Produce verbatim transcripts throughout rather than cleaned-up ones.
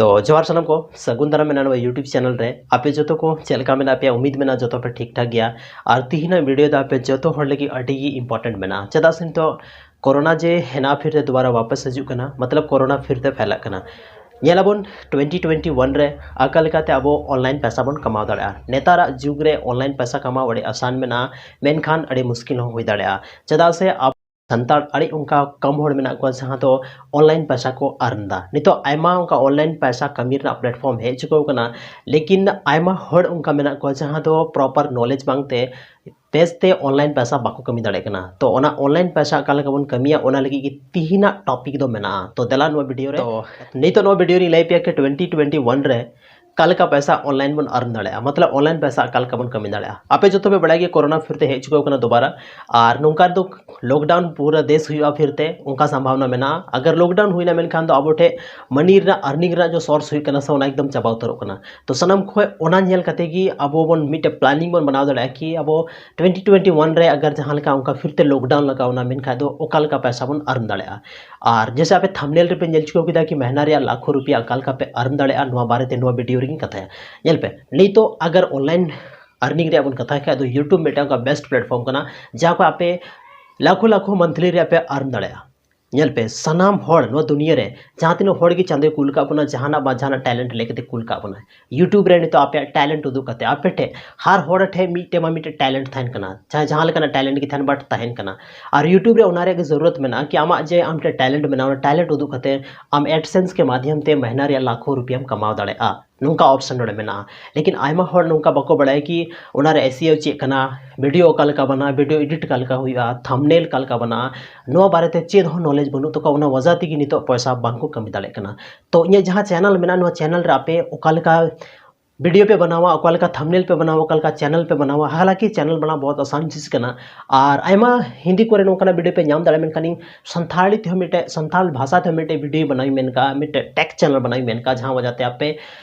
ᱛᱚ ᱡᱚᱦᱟᱨ ᱥᱟᱱᱟᱢ ᱠᱚ, ᱥᱟᱹᱜᱩᱱ ᱫᱟᱨᱟᱢ ᱢᱮᱱᱟᱜᱼᱟ ᱱᱚᱣᱟ YouTube ᱪᱮᱱᱮᱞ ᱨᱮ᱾ ᱟᱯᱮ ᱡᱚᱛᱚ ᱠᱚ ᱪᱮᱫ ᱞᱮᱠᱟ ᱢᱮᱱᱟᱜ ᱯᱮᱭᱟ? ᱩᱢᱤᱫ ᱢᱮᱱᱟᱜᱼᱟ ᱡᱚᱛᱚ ᱯᱮ ᱴᱷᱤᱠ ᱴᱷᱟᱠ ᱜᱮᱭᱟ᱾ ᱟᱨ ᱛᱤᱦᱤᱧᱟᱜ ᱵᱷᱤᱰᱤᱭᱳ ᱫᱚ ᱟᱯᱮ ᱡᱚᱛᱚ ᱦᱚᱲ ᱞᱟᱹᱜᱤᱫ ᱟᱹᱰᱤ ᱜᱮ ᱤᱢᱯᱚᱨᱴᱮᱱᱴ ᱢᱮᱱᱟᱜᱼᱟ᱾ ᱪᱮᱫᱟᱜ ᱥᱮ ᱱᱤᱛᱚᱜ ᱠᱳᱨᱳᱱᱟ ᱡᱮ ᱦᱮᱱᱟ ᱯᱷᱤᱨ ᱛᱮ ᱫᱩᱵᱟᱨᱟ ᱣᱟᱯᱟᱥ ᱦᱤᱡᱩᱜ ᱠᱟᱱᱟ, ᱢᱚᱛᱞᱚᱵ ᱠᱳᱨᱳᱱᱟ ᱯᱷᱤᱨ ᱛᱮ ᱯᱷᱮᱞᱟᱜ ᱠᱟᱱᱟ᱾ ᱧᱮᱞ ᱟᱵᱚᱱ ᱴᱩᱭᱮᱱᱴᱤ ᱴᱩᱭᱮᱱᱴᱤ ᱣᱟᱱ ᱨᱮ ᱚᱠᱟ ᱞᱮᱠᱟᱛᱮ ᱟᱵᱚ ᱚᱱᱞᱟᱭᱤᱱ ᱯᱚᱭᱥᱟ ᱵᱚᱱ ᱠᱟᱢᱟᱣ ᱫᱟᱲᱮᱭᱟᱜᱼᱟ᱾ ᱱᱮᱛᱟᱨᱟᱜ ᱡᱩᱜᱽ ᱨᱮ ᱚᱱᱞᱟᱭᱤᱱ ᱯᱚᱭᱥᱟ ᱠᱟᱢᱟᱣ ᱟᱹᱰᱤ ᱟᱥᱟᱱ ᱢᱮᱱᱟᱜᱼᱟ, ᱢᱮᱱᱠᱷᱟᱱ ᱟᱹᱰᱤ ᱢᱩᱥᱠᱤᱞ ᱦᱚᱸ ᱦᱩᱭ ᱫᱟᱲᱮᱭᱟᱜᱼᱟ᱾ ᱪᱮᱫᱟᱜ ᱥᱮ ᱟᱵᱚ ᱥᱟᱱᱛᱟᱲ ᱟᱹᱰᱤ ᱚᱱᱠᱟ ᱠᱚᱢ ᱦᱚᱲ ᱢᱮᱱᱟᱜ ᱠᱚᱣᱟ ᱡᱟᱦᱟᱸ ᱫᱚ ᱚᱱᱞᱟᱭᱤᱱ ᱯᱚᱭᱥᱟ ᱠᱚ ᱟᱨᱱ ᱮᱫᱟ᱾ ᱱᱤᱛᱚᱜ ᱟᱭᱢᱟ ᱚᱱᱠᱟ ᱚᱱᱞᱟᱭᱤᱱ ᱯᱚᱭᱥᱟ ᱠᱟᱹᱢᱤ ᱨᱮᱱᱟᱜ ᱯᱞᱟᱴᱯᱷᱚᱨᱢ ᱦᱮᱡ ᱪᱩᱠᱟᱹᱣ ᱠᱟᱱᱟ, ᱞᱮᱠᱤᱱ ᱟᱭᱢᱟ ᱦᱚᱲ ᱚᱱᱠᱟ ᱢᱮᱱᱟᱜ ᱠᱚᱣᱟ ᱡᱟᱦᱟᱸ ᱫᱚ ᱯᱨᱚᱯᱟᱨ ᱱᱚᱞᱮᱡᱽ ᱵᱟᱝᱛᱮ ᱵᱮᱥᱛᱮ ᱚᱱᱞᱟᱭᱤᱱ ᱯᱚᱭᱥᱟ ᱵᱟᱠᱚ ᱠᱟᱹᱢᱤ ᱫᱟᱲᱮᱭᱟᱜ ᱠᱟᱱᱟ᱾ ᱛᱚ ᱚᱱᱟ ᱚᱱᱞᱟᱭᱤᱱ ᱯᱚᱭᱥᱟ ᱚᱠᱟ ᱞᱮᱠᱟ ᱵᱚᱱ ᱠᱟᱹᱢᱤᱭᱟ, ᱚᱱᱟ ᱞᱟᱹᱜᱤᱫ ᱜᱮ ᱛᱤᱦᱤᱧᱟᱜ ᱴᱚᱯᱤᱠ ᱫᱚ ᱢᱮᱱᱟᱜᱼᱟ᱾ ᱛᱚ ᱫᱮᱞᱟ ᱱᱚᱣᱟ ᱵᱷᱤᱰᱤᱭᱳ ᱨᱮ, ᱛᱚ ᱱᱤᱛᱚᱜ ᱱᱚᱣᱟ ᱵᱷᱤᱰᱤᱭᱳ ᱨᱤᱧ ᱞᱟᱹᱭ ᱯᱮᱭᱟ ᱠᱤ ᱴᱩᱭᱮᱱᱴᱤ ᱴᱩᱭᱮᱱᱴᱤ ᱣᱟᱱ ᱨᱮ ᱚᱠᱟ ᱞᱮᱠᱟ ᱯᱚᱭᱥᱟ ᱚᱱᱞᱟᱭᱤᱱ ᱵᱚᱱ ᱟᱨᱱ ᱫᱟᱲᱮᱭᱟᱜᱼᱟ, ᱢᱚᱛᱞᱚᱵ ᱚᱱᱞᱟᱭᱤᱱ ᱯᱚᱭᱥᱟ ᱚᱠᱟ ᱞᱮᱠᱟ ᱵᱚᱱ ᱠᱟᱹᱢᱤ ᱫᱟᱲᱮᱭᱟᱜᱼᱟ᱾ ᱟᱯᱮ ᱡᱚᱛᱚ ᱯᱮ ᱵᱟᱲᱟᱭ ᱜᱮᱭᱟ ᱠᱳᱨᱳᱱᱟ ᱯᱷᱤᱨ ᱛᱮ ᱦᱮᱡ ᱪᱩᱠᱟᱹᱣ ᱠᱟᱱᱟ ᱫᱩᱵᱟᱨᱟ, ᱟᱨ ᱱᱚᱝᱠᱟ ᱫᱚ ᱞᱚᱠᱰᱟᱣᱱ ᱯᱩᱨᱟᱹ ᱫᱮᱥ ᱦᱩᱭᱩᱜᱼᱟ ᱯᱷᱤᱨ ᱛᱮ, ᱚᱱᱠᱟ ᱥᱚᱢᱵᱷᱟᱵᱱᱟ ᱢᱮᱱᱟᱜᱼᱟ᱾ ᱟᱜᱟᱨ ᱞᱚᱠᱰᱟᱣᱱ ᱦᱩᱭᱱᱟ ᱢᱮᱱᱠᱷᱟᱱ ᱫᱚ ᱟᱵᱚ ᱴᱷᱮᱡ ᱢᱟᱱᱤ ᱨᱮᱱᱟᱜ, ᱟᱨᱱᱤᱝ ᱨᱮᱱᱟᱜ ᱡᱚ ᱥᱳᱨᱥ ᱦᱩᱭᱩᱜ ᱠᱟᱱᱟ ᱥᱮ, ᱚᱱᱟ ᱮᱠᱫᱚᱢ ᱪᱟᱵᱟ ᱩᱛᱟᱹᱨᱚᱜ ᱠᱟᱱᱟ᱾ ᱛᱚ ᱥᱟᱱᱟᱢ ᱠᱷᱚᱡ ᱚᱱᱟ ᱧᱮᱞ ᱠᱟᱛᱮ ᱜᱮ ᱟᱵᱚ ᱵᱚᱱ ᱢᱤᱫᱴᱮᱡ ᱯᱞᱟᱱᱤᱝ ᱵᱚᱱ ᱵᱮᱱᱟᱣ ᱫᱟᱲᱮᱭᱟᱜᱼᱟ ᱠᱤ ᱟᱵᱚ ᱴᱩᱭᱮᱱᱴᱤ ᱴᱩᱭᱮᱱᱴᱤ ᱣᱟᱱ ᱨᱮ ᱟᱜᱟᱨ ᱡᱟᱦᱟᱸ ᱞᱮᱠᱟ ᱚᱱᱠᱟ ᱯᱷᱤᱨ ᱛᱮ ᱞᱚᱠᱰᱟᱣᱱ ᱞᱟᱜᱟᱣᱱᱟ ᱢᱮᱱᱠᱷᱟᱡ ᱫᱚ ᱚᱠᱟ ᱞᱮᱠᱟ ᱯᱚᱭᱥᱟ ᱵᱚᱱ ᱟᱨᱱ ᱫᱟᱲᱮᱭᱟᱜᱼᱟ᱾ ᱟᱨ ᱡᱮᱥᱮ ᱟᱯᱮ ᱛᱷᱟᱢᱵᱱᱮᱞ ᱨᱮᱯᱮ ᱧᱮᱞ ᱪᱩᱠᱟᱹᱣ ᱠᱮᱫᱟ ᱠᱤ ᱢᱟᱦᱱᱟ ᱨᱮᱭᱟᱜ ᱞᱟᱠᱷᱚ ᱨᱩᱯᱤᱭᱟ ᱚᱠᱟ ᱞᱮᱠᱟ ᱯᱮ ᱟᱨᱱ ᱫᱟᱲᱮᱭᱟᱜᱼᱟ, ᱱᱚᱣᱟ ᱵᱟᱨᱮᱛᱮ ᱱᱚᱣᱟ ᱵᱷᱤᱰᱤᱭᱳ ᱨᱮᱜᱮᱧ ᱠᱟᱛᱷᱟᱭᱟ᱾ ᱧᱮᱞ ᱯᱮ, ᱱᱤᱛᱚᱜ ᱟᱜᱟᱨ ᱚᱱᱞᱟᱭᱤᱱ ᱟᱨᱱᱤᱝ ᱨᱮᱭᱟᱜ ᱵᱚᱱ ᱠᱟᱛᱷᱟᱭ ᱠᱷᱟᱡ ᱫᱚ YouTube ᱢᱤᱫᱴᱟᱝ ᱚᱱᱠᱟ ᱵᱮᱥᱴ ᱯᱞᱟᱴᱯᱷᱚᱨᱢ ᱠᱟᱱᱟ, ᱡᱟᱦᱟᱸ ᱠᱷᱚᱱ ᱟᱯᱮ ᱞᱟᱠᱷᱚ ᱞᱟᱠᱷᱚ ᱢᱟᱱᱛᱷᱞᱤ ᱨᱮ ᱟᱯᱮ ᱟᱨᱱ ᱫᱟᱲᱮᱭᱟᱜᱼᱟ᱾ ᱧᱮᱞ ᱯᱮ, ᱥᱟᱱᱟᱢ ᱦᱚᱲ ᱱᱚᱣᱟ ᱫᱩᱱᱤᱭᱟᱹ ᱨᱮ ᱡᱟᱦᱟᱸ ᱛᱤᱱᱟᱹᱜ ᱦᱚᱲ ᱜᱮ ᱪᱟᱸᱫᱳᱭ ᱠᱩᱞ ᱠᱟᱜ ᱵᱚᱱᱟ, ᱡᱟᱦᱟᱱᱟᱜ ᱵᱟ ᱡᱟᱦᱟᱱᱟᱜ ᱴᱮᱞᱮᱱᱴ ᱞᱟᱹᱭ ᱠᱟᱛᱮ ᱠᱩᱞ ᱠᱟᱜ ᱵᱚᱱᱟ᱾ YouTube ᱨᱮ ᱱᱤᱛᱚᱜ ᱟᱯᱮᱭᱟᱜ ᱴᱮᱞᱮᱱᱴ ᱩᱫᱩᱜ ᱠᱟᱛᱮ ᱟᱯᱮ ᱴᱷᱮᱡ ᱦᱟᱨ ᱦᱚᱲ ᱴᱷᱮᱡ ᱢᱤᱫᱴᱮᱡ ᱢᱟ ᱢᱤᱫᱴᱮᱡ ᱴᱮᱞᱮᱱᱴ ᱛᱟᱦᱮᱱ ᱠᱟᱱᱟ, ᱡᱟᱦᱟᱸ ᱡᱟᱦᱟᱸ ᱞᱮᱠᱟᱱᱟᱜ ᱴᱮᱞᱮᱱᱴ ᱜᱮ ᱛᱟᱦᱮᱱ, but ᱛᱟᱦᱮᱱ ᱠᱟᱱᱟ᱾ ᱟᱨ YouTube ᱨᱮ ᱚᱱᱟ ᱨᱮᱭᱟᱜ ᱜᱮ ᱡᱟᱹᱨᱩᱲᱟᱛ ᱢᱮᱱᱟᱜᱼᱟ ᱠᱤ ᱟᱢᱟᱜ ᱡᱮ ᱟᱢ ᱴᱷᱮᱡ ᱴᱮᱞᱮᱱᱴ ᱢᱮᱱᱟᱜᱼᱟ, ᱚᱱᱟ ᱴᱮᱞᱮᱱᱴ ᱩᱫᱩᱜ ᱠᱟᱛᱮ ᱟᱢ AdSense ᱠᱮ ᱢᱟᱫᱷᱭᱚᱢ ᱛᱮ ᱢᱟᱦᱱᱟ ᱨᱮᱭᱟᱜ ᱞᱟᱠᱷᱚ ᱨᱩᱯᱤᱭᱟᱢ ᱠᱟᱢᱟᱣ ᱫᱟᱲᱮᱭᱟᱜᱼᱟ᱾ ᱱᱚᱝᱠᱟ ᱚᱯᱥᱮᱱ ᱱᱚᱰᱮ ᱢᱮᱱᱟᱜᱼᱟ᱾ ᱞᱮᱠᱤᱱ ᱟᱭᱢᱟ ᱦᱚᱲ ᱱᱚᱝᱠᱟ ᱵᱟᱠᱚ ᱵᱟᱲᱟᱭᱟ ᱠᱤ ᱚᱱᱟᱨᱮ SEO ᱪᱮᱫ ᱠᱟᱱᱟ, ᱵᱷᱤᱰᱤᱭᱳ ᱚᱠᱟ ᱞᱮᱠᱟ ᱵᱮᱱᱟᱜᱼᱟ, ᱵᱷᱤᱰᱤᱭᱳ ᱮᱰᱤᱴ ᱚᱠᱟ ᱞᱮᱠᱟ ᱦᱩᱭᱩᱜᱼᱟ, ᱛᱷᱟᱢᱵᱱᱮᱞ ᱚᱠᱟ ᱞᱮᱠᱟ ᱵᱮᱱᱟᱜᱼᱟ, ᱱᱚᱣᱟ ᱵᱟᱨᱮᱛᱮ ᱪᱮᱫ ᱦᱚᱸ ᱱᱚᱞᱮᱡᱽ ᱵᱟᱹᱱᱩᱜ ᱛᱟᱠᱚᱣᱟ᱾ ᱚᱱᱟ ᱣᱟᱡᱟ ᱛᱮᱜᱮ ᱱᱤᱛᱚᱜ ᱯᱚᱭᱥᱟ ᱵᱟᱝᱠᱚ ᱠᱟᱹᱢᱤ ᱫᱟᱲᱮᱭᱟᱜ ᱠᱟᱱᱟ᱾ ᱛᱚ ᱤᱧᱟᱹᱜ ᱡᱟᱦᱟᱸ ᱪᱮᱱᱮᱞ ᱢᱮᱱᱟᱜᱼᱟ, ᱱᱚᱣᱟ ᱪᱮᱱᱮᱞ ᱨᱮ ᱟᱯᱮ ᱚᱠᱟ ᱞᱮᱠᱟ ᱵᱷᱤᱰᱤᱭᱳ ᱯᱮ ᱵᱮᱱᱟᱣᱟ, ᱚᱠᱟ ᱞᱮᱠᱟ ᱛᱷᱟᱢᱵᱱᱮᱞ ᱯᱮ ᱵᱮᱱᱟᱣᱟ, ᱚᱠᱟ ᱞᱮᱠᱟ ᱪᱮᱱᱮᱞ ᱯᱮ ᱵᱮᱱᱟᱣᱟ, ᱦᱟᱞᱟᱠᱤ ᱪᱮᱱᱮᱞ ᱵᱮᱱᱟᱣ ᱵᱚᱦᱩᱛ ᱟᱥᱟᱱ ᱪᱤᱡᱽ ᱠᱟᱱᱟ᱾ ᱟᱨ ᱟᱭᱢᱟ ᱦᱤᱱᱫᱤ ᱠᱚᱨᱮ ᱱᱚᱝᱠᱟᱱᱟᱜ ᱵᱷᱤᱰᱤᱭᱳ ᱯᱮ ᱧᱟᱢ ᱫᱟᱲᱮᱭᱟᱜᱼᱟ, ᱢᱮᱱᱠᱷᱟᱱ ᱤᱧ ᱥᱟᱱᱛᱷᱟᱲᱤ ᱛᱮᱦᱚᱸ ᱢᱤᱫᱴᱮᱡ, ᱥᱟᱱᱛᱷᱟᱲ ᱵᱷᱟᱥᱟ ᱛᱮᱦᱚᱸ ᱢᱤᱫᱴᱮᱡ ᱵᱷᱤᱰᱤᱭᱳ ᱵᱮᱱᱟᱣ ᱤᱧ ᱢᱮᱱ ᱠᱟᱜᱼᱟ, ᱢᱤᱫᱴᱮᱡ ᱴᱮᱠ ᱪᱮᱱᱮᱞ ᱵᱮᱱᱟᱣ ᱤᱧ ᱢᱮᱱ ᱠᱟᱜᱼᱟ, ᱡᱟᱦᱟᱸ ᱣᱟᱡᱟ ᱛᱮ ᱟᱯᱮ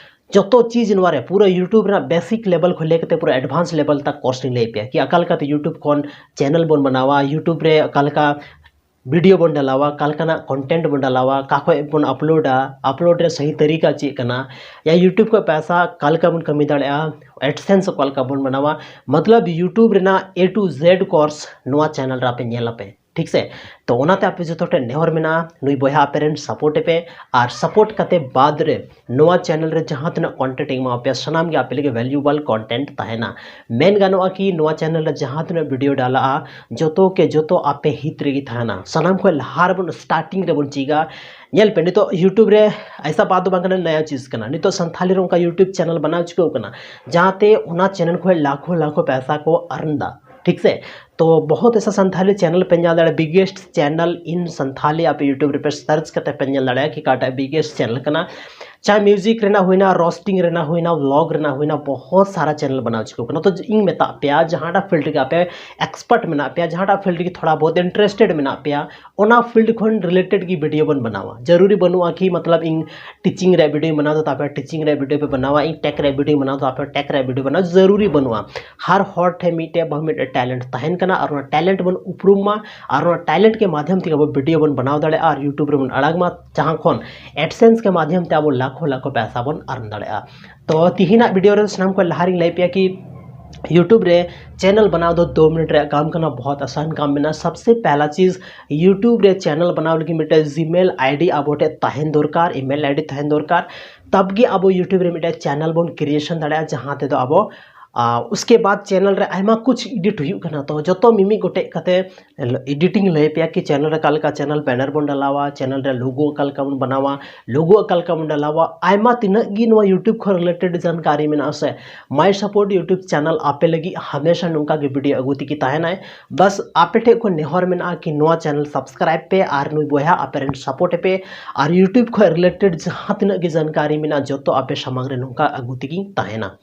ᱡᱚᱛᱚ ᱪᱤᱡᱽ ᱱᱚᱣᱟ ᱨᱮ ᱯᱩᱨᱟᱹ YouTube ᱨᱮᱱᱟᱜ ᱵᱮᱥᱤᱠ ᱞᱮᱵᱮᱞ ᱠᱷᱚᱱ ᱞᱟᱹᱭ ᱠᱟᱛᱮ ᱯᱩᱨᱟᱹ ᱮᱰᱵᱷᱟᱱᱥ ᱞᱮᱵᱮᱞ ᱛᱟᱠ ᱠᱳᱨᱥ ᱤᱧ ᱞᱟᱹᱭ ᱯᱮᱭᱟ ᱠᱤ ᱚᱠᱟ ᱞᱮᱠᱟᱛᱮ YouTube ᱠᱷᱚᱱ ᱪᱮᱱᱮᱞ ᱵᱚᱱ ᱵᱮᱱᱟᱣᱟ, YouTube ᱨᱮ ᱚᱠᱟ ᱞᱮᱠᱟ वीडियो ᱵᱚᱱ ᱰᱟᱞᱟᱣᱟ, ᱚᱠᱟ ᱞᱮᱠᱟᱱᱟᱜ ᱠᱚᱱᱴᱮᱱᱴ ᱵᱚᱱ ᱰᱟᱞᱟᱣᱟ, ᱚᱠᱟ ᱠᱷᱚᱱ ᱵᱚᱱ ᱟᱯᱞᱳᱰᱟ, ᱟᱯᱞᱳᱰ ᱨᱮ ᱥᱟᱹᱦᱤ ᱛᱟᱹᱨᱤᱠᱟ ᱪᱮᱫ ᱠᱟᱱᱟ, ᱭᱟ ᱭᱩᱴᱩᱵᱽ ᱠᱷᱚᱱ ᱯᱚᱭᱥᱟ ᱚᱠᱟ ᱞᱮᱠᱟ ᱵᱚᱱ ᱠᱟᱹᱢᱤ ᱫᱟᱲᱮᱭᱟᱜᱼᱟ, ᱮᱰᱥᱮᱱᱥ ᱚᱠᱟ ᱞᱮᱠᱟ ᱵᱚᱱ ᱵᱮᱱᱟᱣᱟ, ᱢᱚᱛᱞᱚᱵ ᱭᱩᱴᱩᱵᱽ ᱨᱮᱱᱟᱜ A to Z ᱠᱳᱨᱥ ᱱᱚᱣᱟ ᱪᱮᱱᱮᱞ ᱨᱮ ᱟᱯᱮ ᱧᱮᱞ ᱟᱯᱮ, ᱴᱷᱤᱠ ᱥᱮ? ᱛᱚ ᱚᱱᱟᱛᱮ ᱟᱯᱮ ᱡᱚᱛᱚ ᱴᱷᱮᱱ ᱱᱮᱦᱚᱨ ᱢᱮᱱᱟᱜᱼᱟ, ᱱᱩᱭ ᱵᱚᱭᱦᱟ ᱟᱯᱮ ᱨᱮᱱ ᱥᱟᱯᱳᱨᱴ ᱮᱯᱮ, ᱟᱨ ᱥᱟᱯᱳᱨᱴ ᱠᱟᱛᱮ ᱵᱟᱫᱽ ᱨᱮ ᱱᱚᱣᱟ ᱪᱮᱱᱮᱞ ᱨᱮ ᱡᱟᱦᱟᱸ ᱛᱤᱱᱟᱹᱜ ᱠᱚᱱᱴᱮᱱᱴ ᱤᱧ ᱮᱢᱟ ᱯᱮᱭᱟ, ᱥᱟᱱᱟᱢ ᱜᱮ ᱟᱯᱮ ᱞᱟᱹᱜᱤᱫ ᱵᱷᱮᱞᱩᱭᱮᱵᱚᱞ ᱠᱚᱱᱴᱮᱱᱴ ᱛᱟᱦᱮᱱᱟ᱾ ᱢᱮᱱ ᱜᱟᱱᱚᱜᱼᱟ ᱠᱤ ᱱᱚᱣᱟ ᱪᱮᱱᱮᱞ ᱨᱮ ᱡᱟᱦᱟᱸ ᱛᱤᱱᱟᱹᱜ ᱵᱷᱤᱰᱤᱭᱳ ᱰᱟᱞᱟᱜᱼᱟ, ᱡᱚᱛᱚ ᱠᱮ ᱡᱚᱛᱚ ᱟᱯᱮ ᱦᱤᱛ ᱨᱮᱜᱮ ᱛᱟᱦᱮᱱᱟ᱾ ᱥᱟᱱᱟᱢ ᱠᱷᱚᱱ ᱞᱟᱦᱟ ᱨᱮᱵᱚᱱ ᱥᱴᱟᱨᱴᱤᱝ ᱨᱮᱵᱚᱱ ᱪᱮᱫᱟ᱾ ᱧᱮᱞ ᱯᱮ, ᱱᱤᱛᱚᱜ ᱭᱩᱴᱩᱵᱽ ᱨᱮ ᱮᱭᱥᱟ ᱵᱟᱛ ᱫᱚ ᱵᱟᱝ ᱠᱟᱱᱟ, ᱱᱟᱭᱟ ᱪᱤᱡᱽ ᱠᱟᱱᱟ᱾ ᱱᱤᱛᱚᱜ ᱥᱟᱱᱛᱷᱟᱞᱤ ᱨᱮ ᱚᱱᱠᱟ ᱭᱩᱴᱩᱵᱽ ᱪᱮᱱᱮᱞ ᱵᱮᱱᱟᱣ ᱪᱤᱠᱟᱹᱣ ᱠᱟᱱᱟ, ᱡᱟᱦᱟᱸᱛᱮ ᱚᱱᱟ ᱪᱮᱱᱮᱞ ᱠᱷᱚᱱ ᱞᱟᱠᱷᱚ ᱞᱟᱠᱷᱚ ᱯᱚᱭᱥᱟ ᱠᱚ ᱟᱨᱱ ᱫᱟ, ᱴᱷᱤᱠ ᱥᱮ? ᱛᱚ ᱵᱚᱦᱩᱛ ᱮᱥᱟ ᱥᱟᱱᱛᱷᱟᱞᱤ ᱪᱮᱱᱮᱞ ᱯᱮ ᱧᱮᱞ ᱫᱟᱲᱮᱭᱟᱜᱼᱟ, ᱵᱤᱜᱮᱥᱴ ᱪᱮᱱᱮᱞ ᱤᱱ ᱥᱟᱱᱛᱷᱟᱞᱤ, ᱟᱯᱮ ᱭᱩᱴᱩᱵᱽ ᱨᱮᱯᱮ ᱥᱟᱨᱪ ᱠᱟᱛᱮ ᱯᱮ ᱧᱮᱞ ᱫᱟᱲᱮᱭᱟᱜᱼᱟ ᱠᱤ ᱚᱠᱟᱴᱟᱜ ᱵᱤᱜᱮᱥᱴ ᱪᱮᱱᱮᱞ ᱠᱟᱱᱟ᱾ ᱪᱟᱦᱮ ᱢᱤᱭᱩᱡᱤᱠ ᱨᱮᱱᱟᱜ ᱦᱩᱭᱱᱟ, ᱨᱳᱥᱴᱤᱝ ᱨᱮᱱᱟᱜ ᱦᱩᱭᱱᱟ, ᱵᱞᱚᱜ ᱨᱮᱱᱟᱜ ᱦᱩᱭᱱᱟ, ᱵᱚᱦᱩᱛ ᱥᱟᱨᱟ ᱪᱮᱱᱮᱞ ᱵᱮᱱᱟᱣ ᱪᱩᱠᱟᱹᱣ ᱠᱟᱱᱟ᱾ ᱛᱚ ᱤᱧ ᱢᱮᱛᱟᱜ ᱯᱮᱭᱟ, ᱡᱟᱦᱟᱸᱴᱟᱜ ᱯᱷᱤᱞᱰ ᱨᱮᱜᱮ ᱟᱯᱮ ᱮᱠᱥᱯᱟᱨᱴ ᱢᱮᱱᱟᱜ ᱯᱮᱭᱟ, ᱡᱟᱦᱟᱸᱴᱟᱜ ᱯᱷᱤᱞᱰ ᱨᱮᱜᱮ ᱛᱷᱚᱲᱟ ᱵᱚᱦᱩᱛ ᱤᱱᱴᱟᱨᱮᱥᱴᱮᱰ ᱢᱮᱱᱟᱜ ᱯᱮᱭᱟ, ᱚᱱᱟ ᱯᱷᱤᱞᱰ ᱠᱷᱚᱱ ᱨᱤᱞᱮᱴᱮᱰ ᱜᱮ ᱵᱷᱤᱰᱤᱭᱳ ᱵᱚᱱ ᱵᱮᱱᱟᱣᱟ᱾ ᱡᱟᱹᱨᱩᱨᱤ ᱵᱟᱹᱱᱩᱜᱼᱟ ᱠᱤ ᱢᱚᱛᱞᱚᱵ ᱤᱧ ᱴᱤᱪᱤᱝ ᱨᱮᱭᱟᱜ ᱵᱷᱤᱰᱤᱭᱳ ᱵᱮᱱᱟᱣ ᱫᱟ, ᱛᱟᱯᱚᱨ ᱴᱤᱪᱤᱝ ᱨᱮᱭᱟᱜ ᱵᱷᱤᱰᱤᱭᱳ ᱯᱮ ᱵᱮᱱᱟᱣᱟ, ᱤᱧ ᱴᱮᱠ ᱨᱮᱭᱟᱜ ᱵᱷᱤᱰᱤᱭᱳ ᱵᱮᱱᱟᱣ ᱫᱟ, ᱛᱟᱯᱚᱨ ᱴᱮᱠ ᱨᱮᱭᱟᱜ ᱵᱷᱤᱰᱤᱭᱳ ᱵᱮᱱᱟᱣ, ᱡᱟᱹᱨᱩᱨᱤ ᱵᱟᱹᱱᱩᱜᱼᱟ᱾ ᱦᱟᱨ ᱦᱚᱲ ᱴᱷᱮᱱ ᱢᱤᱫᱴᱮᱡ ᱵᱟᱝ ᱢᱤᱫᱴᱮᱡ ᱴᱮᱞᱮᱱᱴ ᱛᱟᱦᱮᱱ ᱠᱟᱱᱟ, ᱟᱨ ᱚᱱᱟ ᱴᱮᱞᱮᱱᱴ ᱵᱚᱱ ᱩᱯᱨᱩᱢ ᱢᱟ, ᱟᱨ ᱚᱱᱟ ᱴᱮᱞᱮᱱᱴ ᱜᱮ ᱢᱟᱫᱷᱭᱚᱢ ᱛᱮᱜᱮ ᱟᱵᱚ ᱵᱷᱤᱰᱤᱭᱳ ᱵᱚᱱ ᱵᱮᱱᱟᱣ ᱫᱟᱲᱮᱭᱟᱜᱼᱟ ᱟᱨ ᱭᱩᱴᱩᱵᱽ ᱨᱮᱵᱚᱱ ᱟᱲᱟᱜᱽ ᱢᱟ, ᱡᱟᱦᱟᱸ ᱠᱷᱚᱱ ᱮᱰᱥᱮᱱᱥ ᱜᱮ ᱢᱟᱫᱷᱭᱚᱢ ᱛᱮ ᱟᱵᱚ ᱞᱟᱠᱷᱚ ᱞᱟᱠᱷᱚ ᱯᱚᱭᱥᱟ ᱵᱚᱱ ᱟᱨᱱ ᱫᱟᱲᱮᱭᱟᱜᱼᱟ᱾ ᱛᱚ ᱛᱤᱦᱤᱧᱟᱜ ᱵᱷᱤᱰᱤᱭᱳ ᱨᱮ ᱥᱟᱱᱟᱢ ᱠᱷᱚᱱ ᱞᱟᱦᱟ ᱨᱤᱧ ᱞᱟᱹᱭ ᱯᱮᱭᱟ ᱠᱤ ᱭᱩᱴᱩᱵᱽ ᱨᱮ ᱪᱮᱱᱮᱞ ᱵᱮᱱᱟᱣ ᱫᱚ ᱫᱩ ᱢᱤᱱᱤᱴ ᱨᱮᱭᱟᱜ ᱠᱟᱢ ᱠᱟᱱᱟ, ᱵᱚᱦᱩᱛ ᱟᱥᱟᱱ ᱠᱟᱢ ᱢᱮᱱᱟᱜᱼᱟ᱾ ᱥᱚᱵᱥᱮ ᱯᱮᱦᱞᱟ ᱪᱤᱡᱽ, ᱭᱩᱴᱩᱵᱽ ᱨᱮ ᱪᱮᱱᱮᱞ ᱵᱮᱱᱟᱣ ᱞᱟᱹᱜᱤᱫ ᱢᱤᱫᱴᱮᱡ ᱡᱤᱢᱮᱞ ᱟᱭᱰᱤ ᱟᱵᱚ ᱴᱷᱮᱱ ᱛᱟᱦᱮᱱ ᱫᱚᱨᱠᱟᱨ, ᱤᱢᱮᱞ ᱟᱭᱰᱤ ᱛᱟᱦᱮᱱ ᱫᱚᱨᱠᱟᱨ᱾ ᱛᱟᱵ ᱜᱮ ᱟᱵᱚ ᱭᱩᱴᱩᱵᱽ ᱨᱮ ᱢᱤᱫᱴᱮᱡ ᱪᱮᱱᱮᱞ ᱵᱚᱱ ᱠᱨᱤᱭᱮᱥᱚᱱ ᱫᱟᱲᱮᱭᱟᱜᱼᱟ, ᱡᱟᱦᱟᱸ ᱛᱮᱫᱚ ᱟᱵᱚ, ᱟᱨ ᱩᱥᱠᱮ ᱵᱟᱫ ᱪᱮᱱᱮᱞ ᱨᱮ ᱟᱭᱢᱟ ᱠᱩᱪ ᱮᱰᱤᱴ ᱦᱩᱭᱩᱜ ᱠᱟᱱᱟ᱾ ᱛᱚ ᱡᱚᱛᱚ ᱢᱤᱢᱤᱫ ᱜᱚᱴᱮᱡ ᱠᱟᱛᱮ ᱮᱰᱤᱴᱤᱝ ᱞᱟᱹᱭ ᱯᱮᱭᱟ ᱠᱤ ᱪᱮᱱᱮᱞ ᱨᱮ ᱚᱠᱟ ᱞᱮᱠᱟ ᱪᱮᱱᱮᱞ ᱵᱮᱱᱟᱨ ᱵᱚᱱ ᱰᱟᱞᱟᱣᱟ, ᱪᱮᱱᱮᱞ ᱨᱮ ᱞᱳᱜᱳ ᱚᱠᱟ ᱞᱮᱠᱟ ᱵᱚᱱ ᱵᱮᱱᱟᱣᱟ, ᱞᱳᱜᱳ ᱚᱠᱟ ᱞᱮᱠᱟ ᱵᱚᱱ ᱰᱟᱞᱟᱣᱟ, ᱟᱭᱢᱟ ᱛᱤᱱᱟᱹᱜ ᱜᱮ ᱱᱚᱣᱟ ᱭᱩᱴᱩᱵᱽ ᱠᱷᱚᱱ ᱨᱤᱞᱮᱴᱮᱰ ᱡᱟᱱᱠᱟᱨᱤ ᱢᱮᱱᱟᱜᱼᱟ ᱥᱮ᱾ ᱢᱟᱭ ᱥᱟᱯᱳᱨᱴ ᱭᱩᱴᱩᱵᱽ ᱪᱮᱱᱮᱞ ᱟᱯᱮ ᱞᱟᱹᱜᱤᱫ ᱦᱟᱢᱮᱥᱟ ᱱᱚᱝᱠᱟ ᱜᱮ ᱵᱷᱤᱰᱤᱭᱳ ᱟᱹᱜᱩ ᱛᱮᱜᱮ ᱛᱟᱦᱮᱱᱟᱭ᱾ ᱵᱟᱥ ᱟᱯᱮ ᱴᱷᱮᱡ ᱠᱷᱚᱱ ᱱᱮᱦᱚᱨ ᱢᱮᱱᱟᱜᱼᱟ ᱠᱤ ᱱᱚᱣᱟ ᱪᱮᱱᱮᱞ ᱥᱟᱵᱥᱠᱨᱟᱭᱤᱵᱽ ᱯᱮ ᱟᱨ ᱱᱩᱭ ᱵᱚᱭᱦᱟ ᱟᱯᱮ ᱨᱮᱱ ᱥᱟᱯᱳᱨᱴ ᱯᱮ, ᱟᱨ ᱭᱩᱴᱩᱵᱽ ᱠᱷᱚᱱ ᱨᱤᱞᱮᱴᱮᱰ ᱡᱟᱦᱟᱸ ᱛᱤᱱᱟᱹᱜ ᱜᱮ ᱡᱟᱱᱠᱟᱨᱤ ᱢᱮᱱᱟᱜᱼᱟ, ᱡᱚᱛᱚ ᱟᱯᱮ ᱥᱟᱢᱟᱝ ᱨᱮ ᱱᱚᱝᱠᱟ ᱟᱹᱜᱩ ᱛᱮᱜᱮᱧ ᱛᱟᱦᱮᱱᱟ᱾